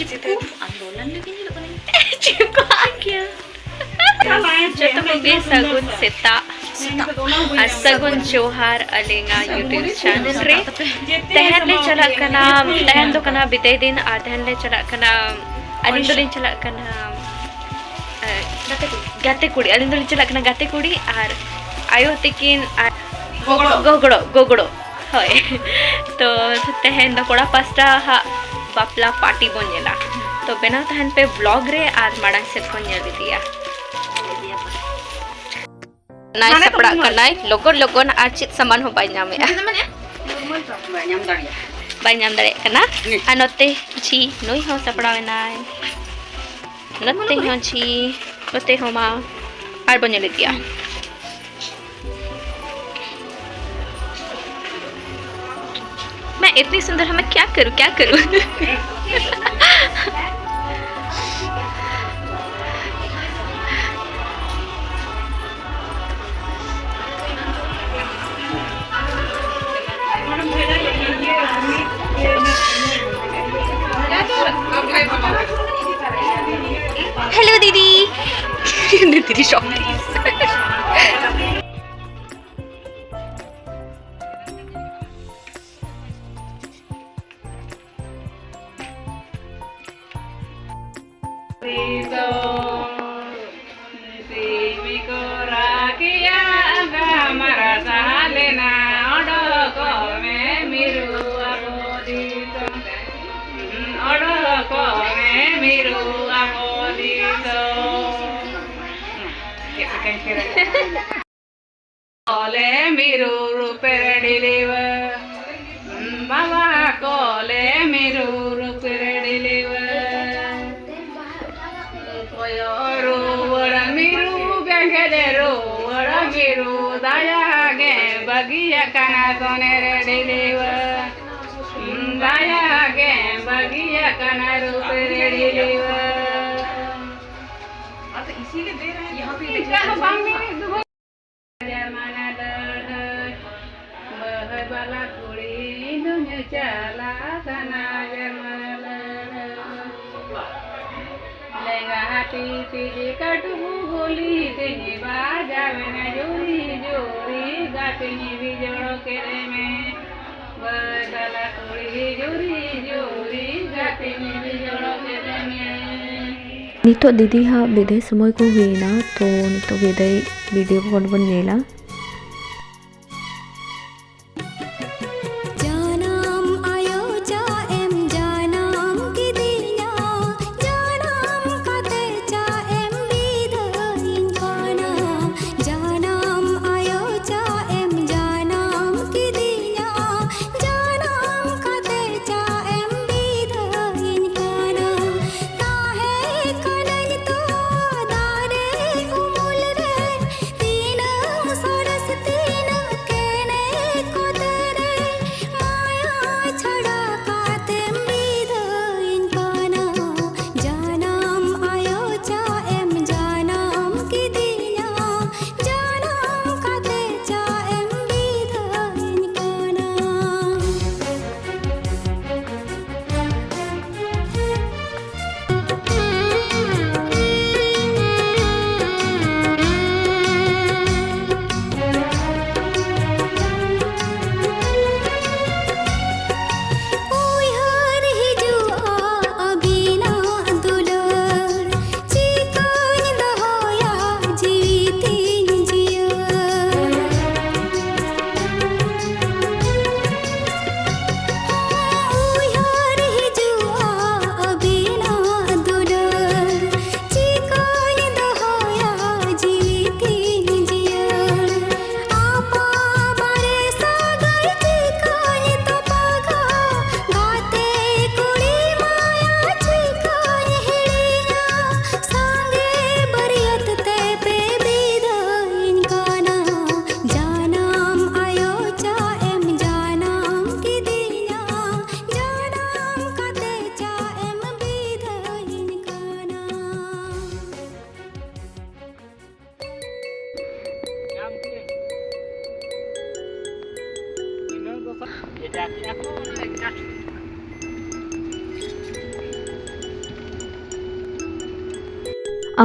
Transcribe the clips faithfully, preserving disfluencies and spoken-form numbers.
ᱩᱯᱷ, ᱟᱱᱫᱳᱞᱚᱱ ᱞᱮᱠᱟ ᱧᱮᱞᱚᱜ ᱠᱟᱱᱟ᱾ ᱪᱮᱫ ᱠᱚ ᱟᱸᱠ ᱜᱮᱭᱟ? ᱡᱚᱛᱚ ᱠᱚᱜᱮ ᱥᱟᱹᱜᱩᱱ ᱥᱮᱛᱟᱜ ᱟᱨ ᱥᱟᱹᱜᱩᱱ ᱡᱚᱦᱟᱨ ᱟᱹᱞᱤᱧᱟᱜ YouTube channel ᱨᱮ᱾ ᱛᱮᱦᱮᱧ ᱞᱮ ᱪᱟᱞᱟᱜ ᱠᱟᱱᱟ, ᱛᱮᱦᱮᱧ ᱫᱚ ᱠᱟᱱᱟ ᱵᱤᱫᱟᱹᱭ ᱫᱤᱱ ᱟᱨ ᱛᱮᱦᱮᱧ ᱞᱮ ᱪᱟᱞᱟᱜ ᱠᱟᱱᱟ, ᱟᱹᱞᱤᱧ ᱫᱚᱞᱤᱧ ᱪᱟᱞᱟᱜ ᱠᱟᱱᱟ, ᱮ, ᱜᱟᱛᱮ ᱠᱩᱲᱤ, ᱟᱹᱞᱤᱧ ᱫᱚᱞᱤᱧ ᱪᱟᱞᱟᱜ ᱠᱟᱱᱟ ᱜᱟᱛᱮ ᱠᱩᱲᱤ ᱟᱨ ᱟᱭᱳ ᱛᱤᱠᱤᱱ ᱟᱨ ᱜᱚᱜᱚᱲᱚ, ᱜᱚᱜᱚᱲᱚ᱾ ᱦᱳᱭ᱾ ᱛᱚ ᱛᱮᱦᱮᱧ ᱫᱚ ᱠᱚᱲᱟ ᱯᱟᱥᱴᱟ ᱦᱟᱸᱜ ᱵᱟᱯᱞᱟ party ᱵᱚᱱ ᱧᱮᱞᱟ᱾ ᱛᱚ ᱵᱮᱱᱟᱣ ᱛᱟᱦᱮᱱ ᱯᱮ vlog ᱨᱮ ᱟᱨ ᱢᱟᱲᱟᱝ ᱥᱮᱫ ᱵᱚᱱ ᱧᱮᱞ ᱤᱫᱤᱭᱟ᱾ ᱱᱟᱭ ᱢᱟᱱᱮ ᱛᱚ ᱥᱟᱯᱲᱟᱜ ᱢᱚᱡᱽ᱾ ᱠᱟᱱᱟᱭ ᱞᱚᱜᱚᱱ ᱞᱚᱜᱚᱱ ᱟᱨ ᱪᱮᱫ ᱥᱟᱢᱟᱱ ᱦᱚᱸ ᱵᱟᱭ ᱧᱟᱢᱮᱜᱼᱟ᱾ ᱵᱟᱭ ᱧᱟᱢ ᱫᱟᱲᱮᱭᱟᱜᱼᱟ᱾ ᱵᱟᱭ ᱧᱟᱢ ᱫᱟᱲᱮᱭᱟᱜ ᱠᱟᱱᱟ᱾ ᱦᱮᱸ᱾ ᱟᱨ ᱱᱚᱛᱮ ᱡᱷᱤ ᱱᱩᱭ ᱦᱚᱸ ᱥᱟᱯᱲᱟᱣ ᱮᱱᱟᱭ᱾ ᱱᱚᱛᱮ ᱦᱚᱸ ᱡᱷᱤ, ᱱᱚᱛᱮ ᱦᱚᱸ ᱢᱟ᱾ ᱟᱨ ᱵᱚᱱ ᱧᱮᱞ ᱤᱫᱤᱭᱟ᱾ मैं इतनी सुंदर हूँ, मैं क्या करूँ, क्या करूँ? हेलो दीदी। दीदी शॉप। ᱥᱤᱢᱤ ᱠᱚ ᱨᱟᱜᱮᱭᱟ, ᱟᱸᱜᱟ ᱢᱟᱨᱟ ᱥᱟᱦᱟ ᱞᱮᱱᱟ, ᱚᱰᱚᱠᱚᱜ ᱢᱮ ᱢᱤᱨᱩ ᱟᱵᱚ ᱫᱤᱥᱚᱢ᱾ ᱚᱰᱚᱠᱚᱜ ᱢᱮ ᱢᱤᱨᱩ ᱟᱵᱚ ᱫᱤᱥᱚᱢ᱾ ᱠᱚᱞᱮ ᱢᱤᱨᱩ ᱨᱩᱯᱮ ᱰᱤᱞᱤᱣᱟ᱾ ᱵᱟᱵᱟ ᱠᱚᱞᱮ ᱢᱤᱨᱩ ᱨᱩᱯᱮ ᱰᱤᱞᱤᱣᱟ᱾ ᱠᱚᱭᱚ ᱨᱩᱣᱟᱹᱲ ᱢᱤᱨᱩ ᱵᱮᱸᱜᱮᱫ ᱨᱩᱣᱟᱹᱲ ᱢᱤᱨᱩ ᱫᱟᱭᱟ ᱜᱮ ᱵᱟᱹᱜᱤᱭᱟᱠᱟᱱᱟ ᱥᱚᱱᱮᱨ ᱰᱤᱞᱤᱣᱟ᱾ ᱫᱟᱭᱟ ᱜᱮ ᱵᱟᱹᱜᱤᱭᱟᱠᱟᱱᱟ ᱨᱩᱯᱮ ᱰᱤᱞᱤᱣᱟ᱾ ᱟᱫᱚ ᱤᱥᱤ ᱜᱮ ᱫᱮ ᱨᱮ ᱦᱮᱸ, ᱯᱮ ᱤᱱᱠᱟ ᱫᱚ ᱵᱟᱝ ᱢᱮᱱᱮᱫ ᱫᱚ᱾ ᱡᱟᱨᱢᱟᱱᱟ ᱞᱟᱹᱲᱦᱟᱹᱭ, ᱵᱟᱹᱦᱩ ᱵᱟᱞᱟ ᱠᱩᱲᱤ ᱫᱩᱧ ᱪᱟᱞᱟᱜ ᱠᱟᱱᱟ ᱡᱟᱨᱢᱟᱱᱟ ᱞᱟᱹᱲᱦᱟᱹᱭ᱾ ᱛᱤ ᱛᱤᱡᱤ ᱠᱟᱹᱴᱩᱵ ᱜᱩᱞᱤ ᱛᱤᱧ ᱵᱟᱡᱟᱣᱮᱱᱟ ᱡᱩᱨᱤ ᱡᱩᱨᱤ ᱜᱟᱛᱮᱧ ᱵᱤᱡᱚᱲ ᱠᱮᱫ ᱢᱮ᱾ ᱵᱟᱹᱭ ᱛᱟᱞᱟ ᱠᱩᱲᱤ ᱡᱩᱨᱤ ᱡᱩᱨᱤ ᱜᱟᱛᱮᱧ ᱵᱤᱡᱚᱲ ᱠᱮᱫ ᱢᱮ᱾ ᱱᱤᱛᱚᱜ ᱫᱤᱫᱤ ᱦᱟᱜ ᱵᱤᱫᱟᱹᱭ ᱥᱚᱢᱚᱭ ᱠᱚ ᱦᱩᱭᱱᱟ, ᱛᱚ ᱱᱤᱛᱚᱜ ᱵᱤᱫᱟᱹᱭ ᱵᱷᱤᱰᱤᱭᱳ ᱠᱚ ᱵᱚᱱ ᱧᱮᱞᱟ᱾ ᱡᱟᱱᱟᱢ ᱟᱭᱳ ᱪᱟᱜ ᱮᱢ ᱡᱟᱱᱟᱢ ᱠᱤᱫᱤᱧᱟ, ᱡᱟᱱᱟᱢ ᱠᱟᱛᱮ ᱪᱟᱜ ᱮᱢ ᱵᱤᱫᱟᱹᱭᱤᱧ ᱠᱟᱱᱟ᱾ ᱡᱟᱱᱟᱢ ᱟᱭᱳ ᱪᱟᱜ ᱮᱢ ᱡᱟᱱᱟᱢ ᱠᱤᱫᱤᱧᱟ, ᱡᱟᱱᱟᱢ ᱠᱟᱛᱮ ᱪᱟᱜ ᱮᱢ ᱵᱤᱫᱟᱹᱭᱤᱧ ᱠᱟᱱᱟ᱾ ᱛᱟᱦᱮᱸ ᱠᱟᱹᱱᱟᱹᱧ ᱛᱚ ᱫᱟᱨᱮ ᱩᱢᱩᱞ ᱨᱮ, ᱛᱤᱱᱟᱹᱜ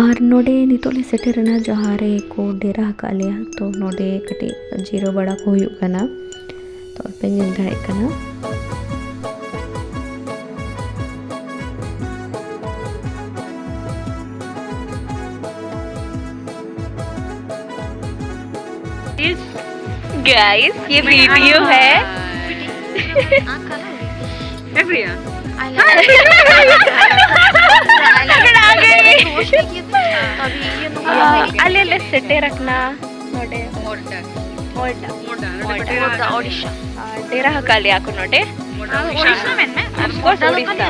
ᱟᱨ ᱱᱚᱰᱮ ᱱᱤᱛᱚᱜ ᱞᱮ ᱥᱮᱴᱮᱨ ᱮᱱᱟ, ᱡᱟᱦᱟᱸ ᱨᱮ ᱠᱚ ᱰᱮᱨᱟ ᱟᱠᱟᱫ ᱞᱮᱭᱟ᱾ ᱛᱚ ᱱᱚᱰᱮ ᱠᱟᱹᱴᱤᱡ ᱡᱤᱨᱟᱹᱣ ᱵᱟᱲᱟ ᱠᱚ ᱦᱩᱭᱩᱜ ᱠᱟᱱᱟ᱾ ᱛᱚ ᱟᱯᱮ ᱧᱮᱞ ᱫᱟᱲᱮᱭᱟᱜ ᱠᱟᱱᱟ᱾ गाइस, ये वीडियो है। ᱟᱞᱮ ᱞᱮ ᱥᱮᱴᱮᱨ ᱟᱠᱟᱱᱟ ᱱᱚᱰᱮ᱾ ᱢᱳᱨᱫᱟ᱾ ᱢᱳᱨᱫᱟ᱾ ᱢᱳᱨᱫᱟ, ᱳᱰᱤᱥᱟ᱾ ᱰᱮᱨᱟ ᱟᱠᱟᱫ ᱞᱮᱭᱟ ᱠᱚ ᱱᱚᱰᱮ᱾ ᱢᱳᱨᱫᱟ, ᱳᱰᱤᱥᱟ ᱢᱮᱱ ᱢᱮ᱾ Of course, Odisha.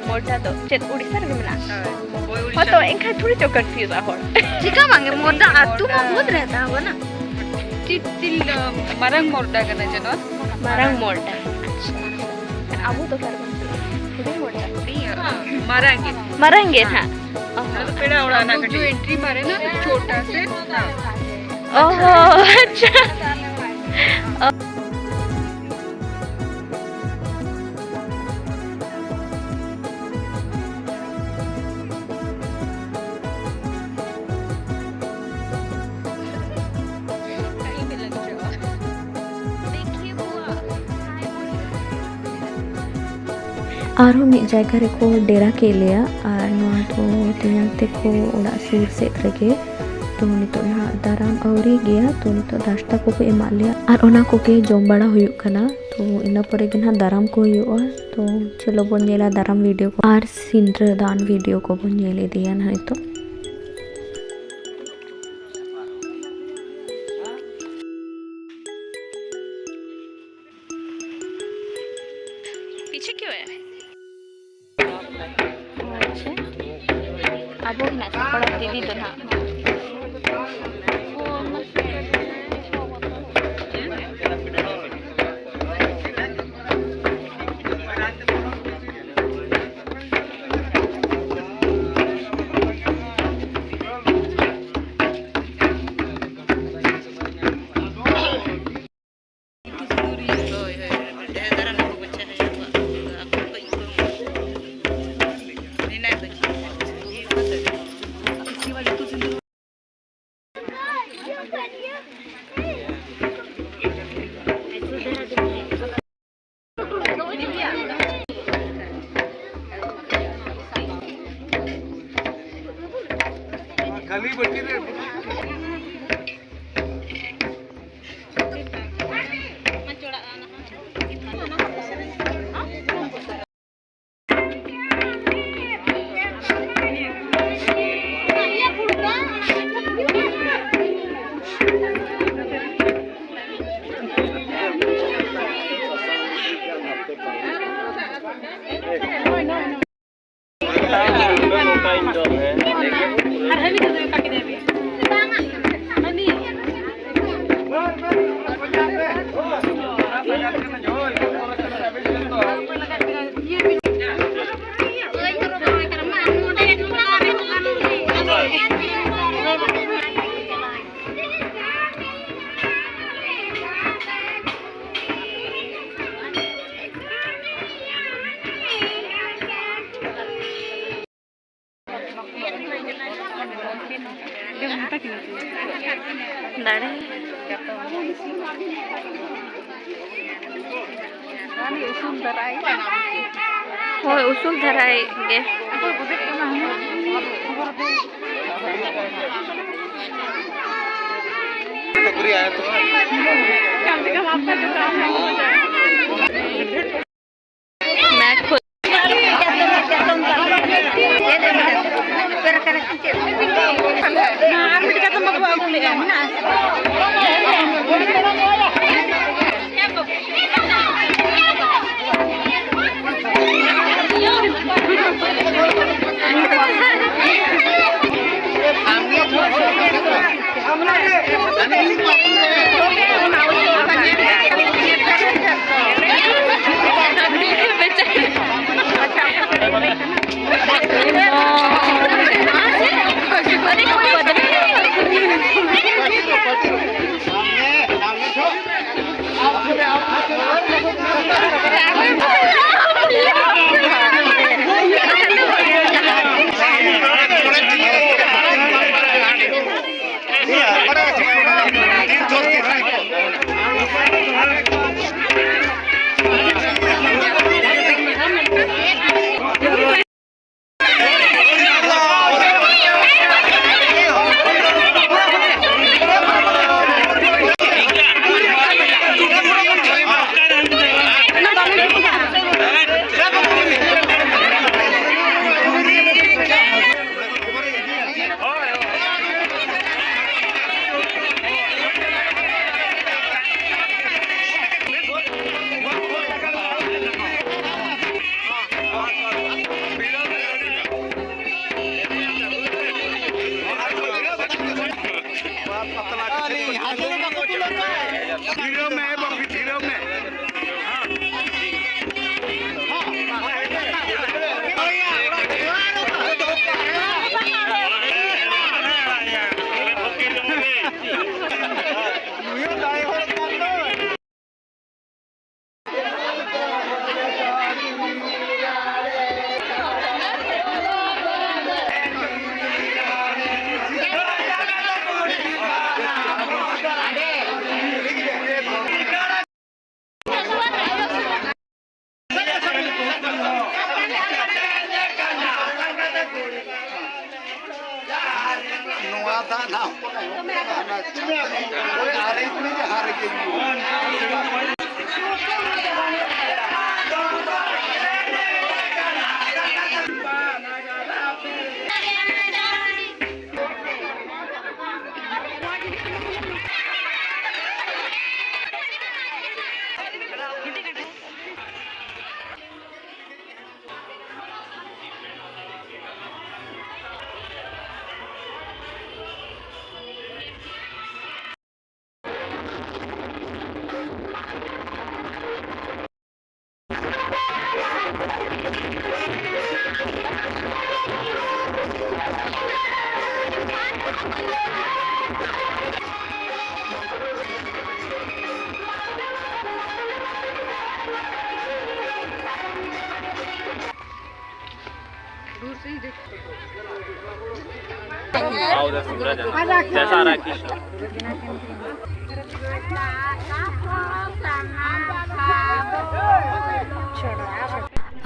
ᱢᱳᱨᱫᱟ ᱫᱚ ᱪᱮᱫ ᱳᱰᱤᱥᱟ ᱨᱮᱜᱮ ᱢᱮᱱᱟᱜᱼᱟ? ᱦᱳᱭ, ᱳᱰᱤᱥᱟ᱾ ᱦᱳᱭ, ᱛᱚ ᱮᱱᱠᱷᱟᱱ ᱛᱷᱚᱲᱤ ᱪᱚ confuse ᱟ ᱦᱚᱲ᱾ ᱪᱤᱠᱟ ᱵᱟᱝᱜᱮ, ᱢᱳᱨᱫᱟ ᱟᱹᱛᱩ ᱢᱟ ᱵᱚᱦᱩᱛ ᱨᱮᱦᱛᱟ ᱦᱳᱜᱟ ᱱᱟ᱾ ᱪᱤᱞ, ᱪᱤᱞ, ᱢᱟᱨᱟᱝ ᱢᱳᱨᱫᱟ ᱠᱟᱱᱟ ᱡᱮ ᱱᱚᱣᱟ? ᱢᱟᱨᱟᱝ ᱢᱳᱨᱫᱟ᱾ ᱟᱪᱪᱷᱟ᱾ ᱟᱵᱚ ᱫᱚ ᱚᱠᱟ ᱨᱮᱵᱚᱱ ᱪᱟᱞᱟᱜᱼᱟ? ᱦᱩᱰᱤᱧ ᱢᱳᱨᱫᱟ? ᱢᱟᱨᱟᱝ ᱜᱮ᱾ ᱢᱟᱨᱟᱝ ᱜᱮ ᱦᱟᱸᱜ᱾ ᱚ ᱦᱚᱸ᱾ ᱯᱮᱲᱟ ᱚᱲᱟᱜ ᱨᱮᱱᱟᱜ ᱠᱟᱹᱴᱤᱡ᱾ ᱮᱱᱴᱨᱤ ᱢᱟᱨᱮ ᱱᱟ ᱪᱷᱳᱴᱟ ᱥᱮ᱾ ᱚ ᱦᱚᱸ, ᱟᱪᱪᱷᱟ᱾ ᱟᱨᱦᱚᱸ ᱢᱤᱫ ᱡᱟᱭᱜᱟ ᱨᱮᱠᱚ ᱰᱮᱨᱟ ᱠᱮᱫ ᱞᱮᱭᱟ, ᱟᱨ ᱱᱚᱣᱟ ᱫᱚ ᱛᱮᱧᱟᱝ ᱛᱮᱠᱚ ᱚᱲᱟᱜ ᱥᱩᱨ ᱥᱮᱫ ᱨᱮᱜᱮ᱾ ᱛᱚ ᱱᱤᱛᱚᱜ ᱱᱟᱦᱟᱜ ᱫᱟᱨᱟᱢ ᱟᱹᱣᱨᱤ ᱜᱮᱭᱟ, ᱛᱚ ᱱᱤᱛᱚᱜ ᱱᱟᱥᱛᱟ ᱠᱚᱠᱚ ᱮᱢᱟᱜ ᱞᱮᱭᱟ ᱟᱨ ᱚᱱᱟ ᱠᱚᱜᱮ ᱡᱚᱢ ᱵᱟᱲᱟ ᱦᱩᱭᱩᱜ ᱠᱟᱱᱟ᱾ ᱛᱚ ᱤᱱᱟᱹ ᱯᱚᱨᱮ ᱜᱮ ᱱᱟᱦᱟᱜ ᱫᱟᱨᱟᱢ ᱠᱚ ᱦᱩᱭᱩᱜᱼᱟ᱾ ᱛᱚ ᱪᱚᱞᱚ ᱵᱚᱱ ᱧᱮᱞᱟ ᱫᱟᱨᱟᱢ ᱵᱷᱤᱰᱤᱭᱳ ᱠᱚ ᱟᱨ ᱥᱤᱸᱫᱽᱨᱟᱹ ᱫᱟᱱ ᱵᱷᱤᱰᱤᱭᱳ ᱠᱚᱵᱚᱱ ᱧᱮᱞ ᱤᱫᱤᱭᱟ ᱱᱟᱦᱟᱜ ᱱᱤᱛᱚᱜ᱾ ᱯᱤᱪᱷᱮ ᱠᱭᱳ ᱦᱮ? ᱟᱪᱪᱷᱟ, ᱟᱵᱚ ᱦᱮᱱᱟᱜ ᱠᱚᱲᱟ ᱫᱤᱫᱤ ᱫᱚ ᱱᱟᱜ᱾ ᱠᱷᱟᱹᱞᱤ ᱵᱟᱹᱴᱤ ᱨᱮ᱾ ᱫᱟᱲᱮ᱾ ᱦᱳᱭ, ᱩᱥᱩᱞ ᱫᱷᱟᱨᱟᱭ ᱜᱮ᱾ ᱢᱮ ᱠᱷᱩᱫ᱾ ᱫᱷᱤᱨᱟᱹᱣ ᱢᱮ ᱮ ᱵᱟᱹᱵᱩ, ᱫᱷᱤᱨᱟᱹᱣ ᱢᱮ᱾ ᱱᱚᱣᱟ ᱫᱟᱜ ᱱᱟᱜ ᱦᱚᱯᱚᱱ ᱟᱭᱳ, ᱦᱟᱱᱟ ᱪᱷᱟᱛᱟ, ᱳᱭ ᱟᱨᱮ ᱠᱩᱲᱤ ᱡᱟᱦᱟᱸ ᱨᱮᱜᱮ ᱧᱩ᱾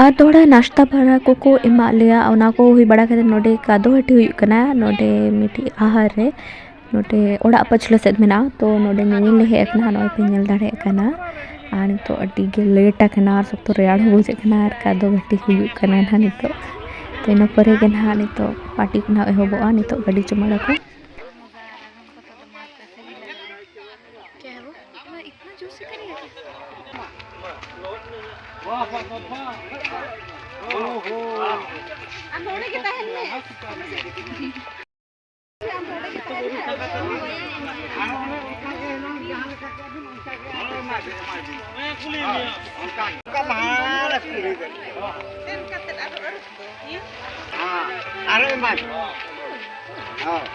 ᱟᱨ ᱛᱷᱚᱲᱟ ᱱᱟᱥᱛᱟ ᱵᱟᱲᱟ ᱠᱚᱠᱚ ᱮᱢᱟᱜ ᱞᱮᱭᱟ᱾ ᱚᱱᱟ ᱠᱚ ᱦᱩᱭ ᱵᱟᱲᱟ ᱠᱟᱛᱮ ᱱᱚᱰᱮ ᱠᱟᱫᱚ ᱦᱟᱹᱴᱤ ᱦᱩᱭᱩᱜ ᱠᱟᱱᱟ, ᱱᱚᱰᱮ ᱢᱤᱫᱴᱤᱡ ᱟᱦᱟᱨ ᱨᱮ᱾ ᱱᱚᱰᱮ ᱚᱲᱟᱜ ᱯᱟᱹᱪᱷᱞᱟᱹ ᱥᱮᱫ ᱢᱮᱱᱟᱜᱼᱟ, ᱛᱚ ᱱᱚᱰᱮ ᱧᱮᱧᱮᱞ ᱞᱮ ᱦᱮᱡ ᱟᱠᱟᱱᱟ᱾ ᱱᱚᱜᱼᱚᱭ ᱯᱮ ᱧᱮᱞ ᱫᱟᱲᱮᱭᱟᱜ ᱠᱟᱱᱟ᱾ ᱟᱨ ᱱᱤᱛᱚᱜ ᱟᱹᱰᱤ ᱜᱮ ᱞᱮᱴ ᱟᱠᱟᱱᱟ ᱟᱨ ᱥᱚᱠᱛᱚ ᱨᱮᱭᱟᱲ ᱦᱚᱸ ᱵᱩᱡᱷᱟᱹᱜ ᱠᱟᱱᱟ ᱟᱨ ᱠᱟᱫᱚ ᱜᱟᱹᱰᱤ ᱦᱩᱭᱩᱜ ᱠᱟᱱᱟ ᱱᱟᱦᱟᱜ ᱱᱤᱛᱚᱜ᱾ ᱛᱚ ᱤᱱᱟᱹ ᱯᱚᱨᱮ ᱜᱮ ᱱᱟᱦᱟᱜ ᱱᱤᱛᱚᱜ ᱯᱟᱨᱴᱤ ᱠᱚ ᱱᱟᱦᱟᱜ ᱮᱦᱚᱵᱚᱜᱼᱟ, ᱱᱤᱛᱚᱜ ᱜᱟᱹᱰᱤ ᱪᱩᱢᱟᱹᱲᱟ ᱠᱚ᱾ ᱟᱨ ᱚᱱᱮ ᱚᱱᱠᱟ ᱜᱮ ᱮᱱᱟᱝ ᱡᱟᱦᱟᱸ ᱞᱮᱠᱟ ᱠᱮᱫ ᱵᱤᱱ ᱚᱱᱠᱟ ᱜᱮ ᱟᱨᱚ ᱮᱢᱟ ᱵᱤᱱ, ᱮᱢᱟ ᱵᱤᱱ᱾ ᱦᱳᱭ, ᱚᱱᱠᱟ ᱜᱮ᱾ ᱚᱱᱠᱟ ᱢᱟ ᱞᱮ ᱠᱩᱞᱤ ᱠᱮᱫ ᱵᱤᱱ᱾ ᱥᱮᱱ ᱠᱟᱛᱮᱫ ᱟᱨᱚ ᱟᱹᱨᱩᱵ ᱫᱚ, ᱦᱮᱸ? ᱦᱮᱸ, ᱟᱨᱚ ᱮᱢᱟ ᱵᱤᱱ᱾ ᱦᱳᱭ᱾